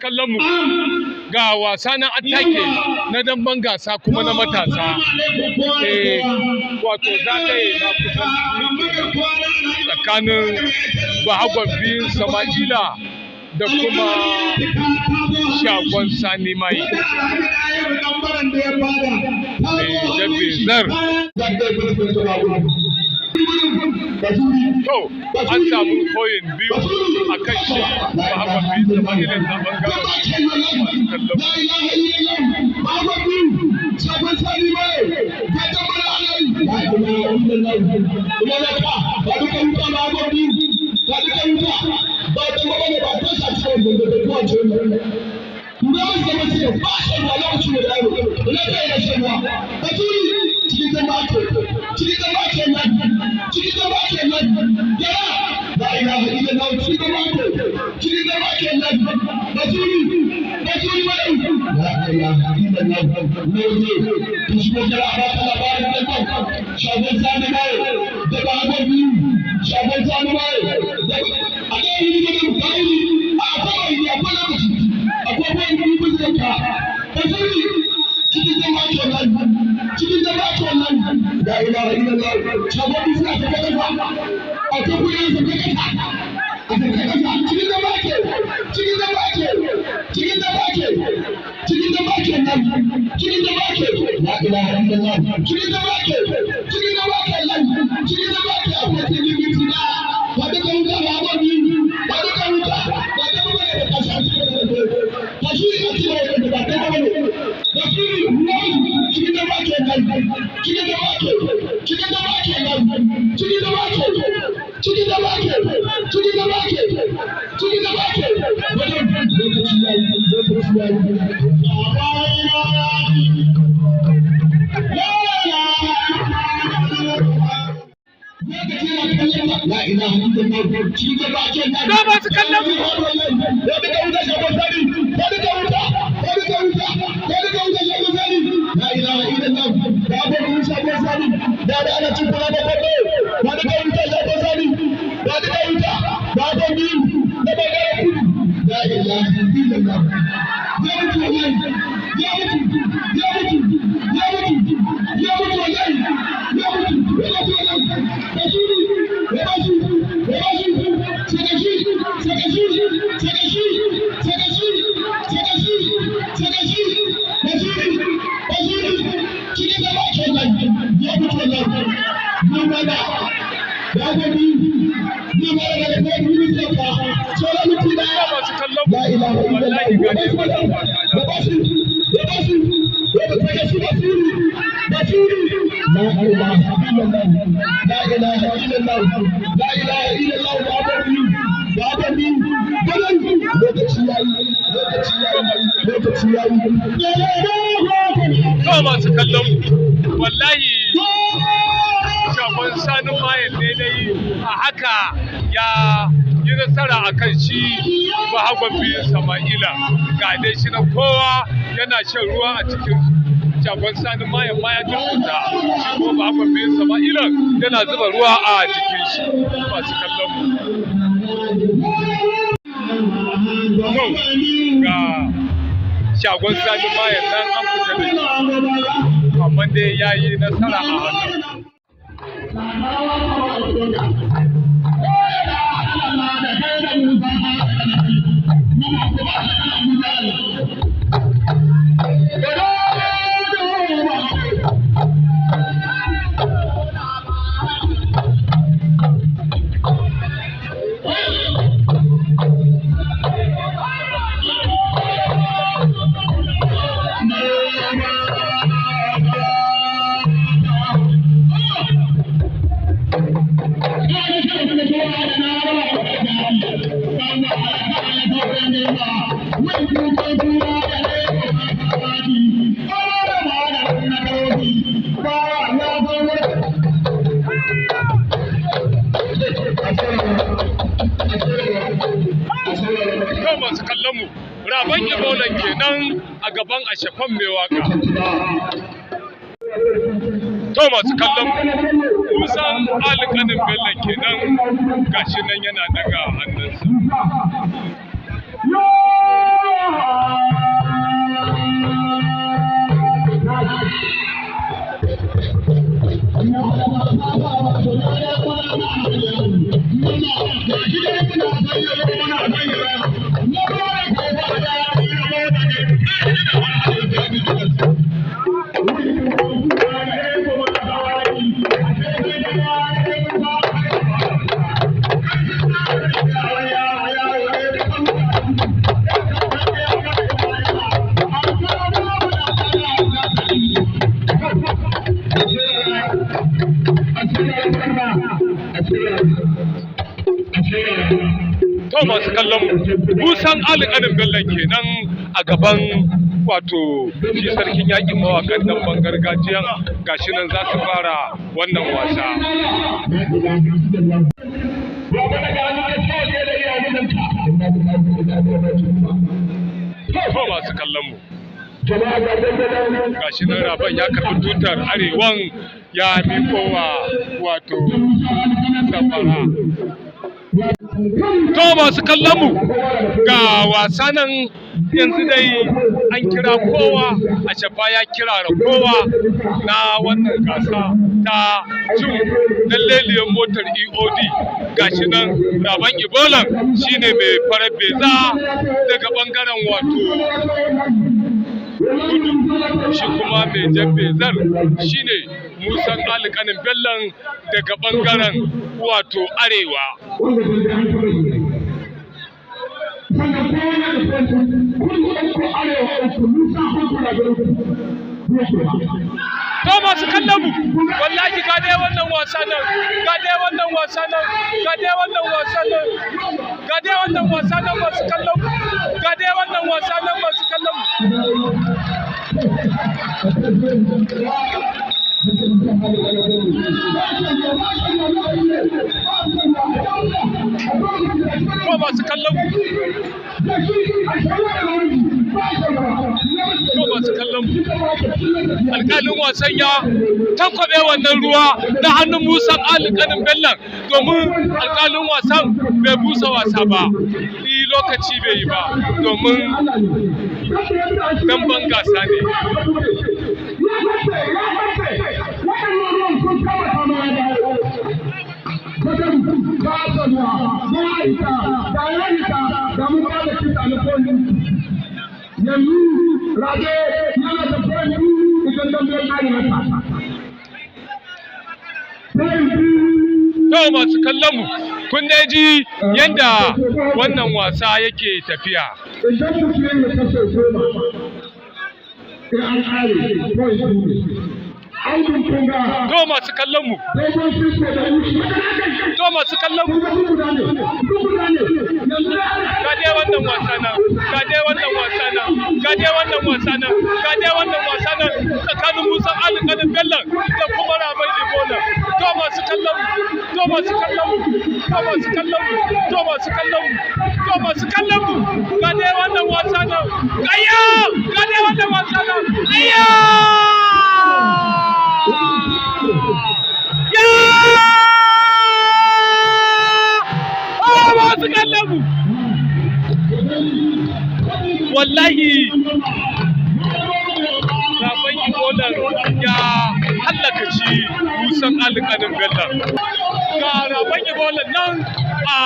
Kallon mu ga wasa na atake na damben gasa kuma na matasa. Eh, wato zagaye na kusan tsakanin Bahagon Biyun Sama'ila da kuma Shagon Sani Mai. Eh, Jabe Zar. To, an samu koyin biyu a kan shi Bahagon Biyun Sama'ila na bangaren masu kallon. Ga masu kallon mu. Ga masu kallon mu. Wallahi ga dai wannan wasa na. Ga masu kallon mu. Wallahi Shagon Sani Mayen ne dai a haka ya yi nasara a kan shi Bahagon Biyun Sama'ila. Ga dai shi na kowa yana shan ruwa a cikin Shagon Sani Mayen ma ya durkusa, shi kuma Bahagon Biyun Sama'ila yana zuba ruwa a jikin shi, masu kallon mu. To, ga Shagon Sani Mayen nan an fita da shi, amma dai ya yi nasara a haka. To, masu kallon mu, Raban Ibolan kenan a gaban Ashafan mai waka. To, masu kallon mu, Musan Alƙanin Bello kenan, gashi nan yana daga hannunsa. Masu kallon mu, Musan Alƙanin Bello kenan a gaban wato shi sarkin yakin mawakan damben gargajiyan. Gashi nan za su fara wannan wasa. To, masu kallon mu, gashi nan Raban ya karɓi tutar arewan ya miƙo wa wato Safara. To, masu kallon mu, ga wasa nan yanzu dai an kira kowa, a shafa ya kira da kowa na wannan gasa ta cin lalleliyar motar EOD. Gashi nan Raban Ibolan shine mai farar beza daga bangaren wato kudu, shi kuma mai jan bezar shine Musan Alƙanin Bellon daga bangaren wato arewa. Sannan kowa na da kwanci kun uku, arewa uku, Musa uku na garin To, masu kallon mu, wallahi ga dai wannan wasa nan, ga dai wannan wasa nan, ga dai wannan wasa nan, ga dai wannan wasa nan, masu kallon mu, ga dai wannan wasa nan, masu kallon mu. To, masu kallon mu, to, masu kallon mu, alƙalin wasan ya tankwaɓe wannan ruwa na hannun Musa Alƙanin Bellon domin alƙalin wasan bai busa wasa ba. Ni lokaci bai yi ba domin damben gasa ne. Yanzu rage yana da kwanci idan dambe ya kare masa. To, masu kallon mu, kun dai ji yanda wannan wasa yake tafiya. Idan mutum ya kashe 10, in an kare point biyu ne. Audun kunga To, masu kallon mu, dogon sisco da wuce. To, masu kallon mu, Kunga duk guda ne, duk guda ne. Yanzu da ga dai wannan wasa nan, ga dai wannan wasa nan, ga dai wannan wasa nan, ga dai wannan wasa nan tsakanin Musa Alƙalin Bello da kuma Raban Ebola. To, masu kallon mu, to, masu kallon mu, to, masu kallon mu, to, masu kallon mu, to, masu kallon mu, ga dai wannan wasa nan. Ayya! Ga dai wannan wasa nan. Ayya! Ya! Ah, masu kallon mu. Wallahi Raban Ibolan ya hallaka shi Musan Alƙanin Bello. Ga Raban Ibolan nan a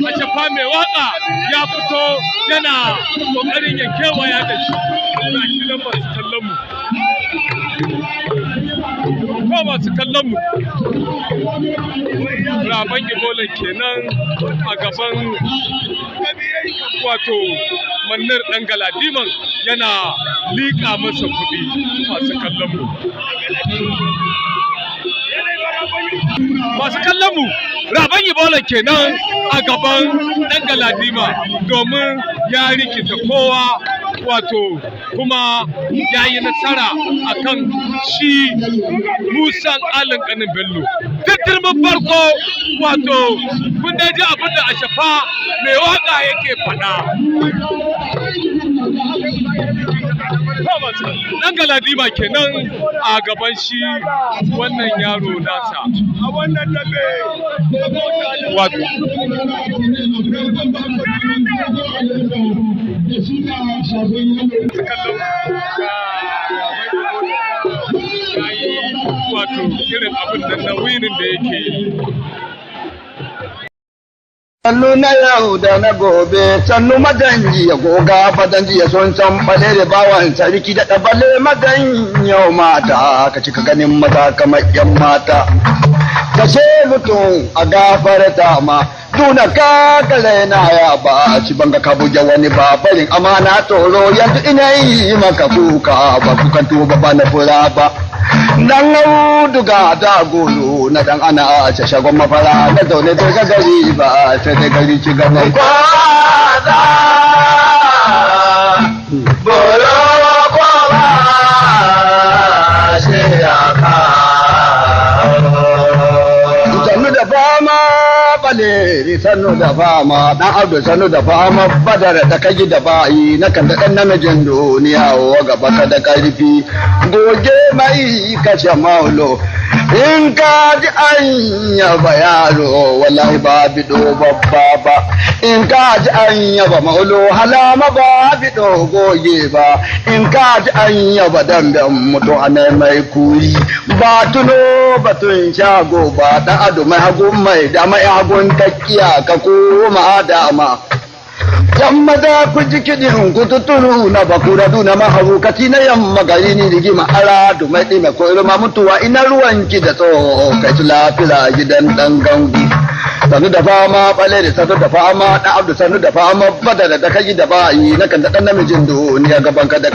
Ashafa mai waka ya fito yana kokarin ya kewaya da shi. Ga shi nan, masu kallon mu, ko masu kallon mu, Raban Ibolan kenan a gaban wato Mannar Ɗan Galadiman yana liƙa masa kuɗi. Masu kallon mu, masu kallon mu, Raban Ibola kenan a gaban Ɗan Galadima domin ya rikita kowa, wato kuma ya yi nasara a kan shi Musan Alin Kanin Bello. Tattirmin farko, wato kun dai ji abin da Ashafa mai waka yake faɗa. Thomas Ɗan Galadima kenan a gaban shi wannan yaro nasa. A wannan dambe Wato kallon ga wato irin abin da na winin da yake yi. Sannu na yau da na gobe, sannu maganji ya goga fadanji ya son san bale da bawan sarki da ɗabale magan yau mata, ka cika ganin maza kamar yan mata. Kashe mutum a gafarta ma, tuna ka kale na ya ba, ci banga ka buge wani ba, barin amana tsoro yanzu ina yi maka kuka ba kukan tuba ba na fura ba. Dan auduga da golo. na dan ana a ce shagon mafara na zaune bai ga gari ba sai dai gari ci ganai. Kwaza bolo kwaba shi Sannu da fama baleri sannu da fama dan abdu sannu da fama badar da kaji da bayi na kan da dan namijin duniya wa gaba ka da karfi goge mai kashe maulo in ka ji an yaba yaro wallahi ba bido babba ba in ka ji an yaba maulo halama ba bido goge ba in ka ji an yaba dangan mutu ana mai kuri ba tuno batun shago ba dan ado mai hagu mai dama ya hagun takiya ka koma dama yamma da ku ji kiɗin ku tuturu na bakura duna mahaukaci na yamma gari ni rigima ara dumai ɗime ko irma mutuwa ina ruwanki da tsoho kai su lafiya gidan ɗan gangu sanu da fama bale da sanu da fama ɗan abdu sanu da fama bada da kai da bayi na kan da ɗan namijin duniya gaban ka da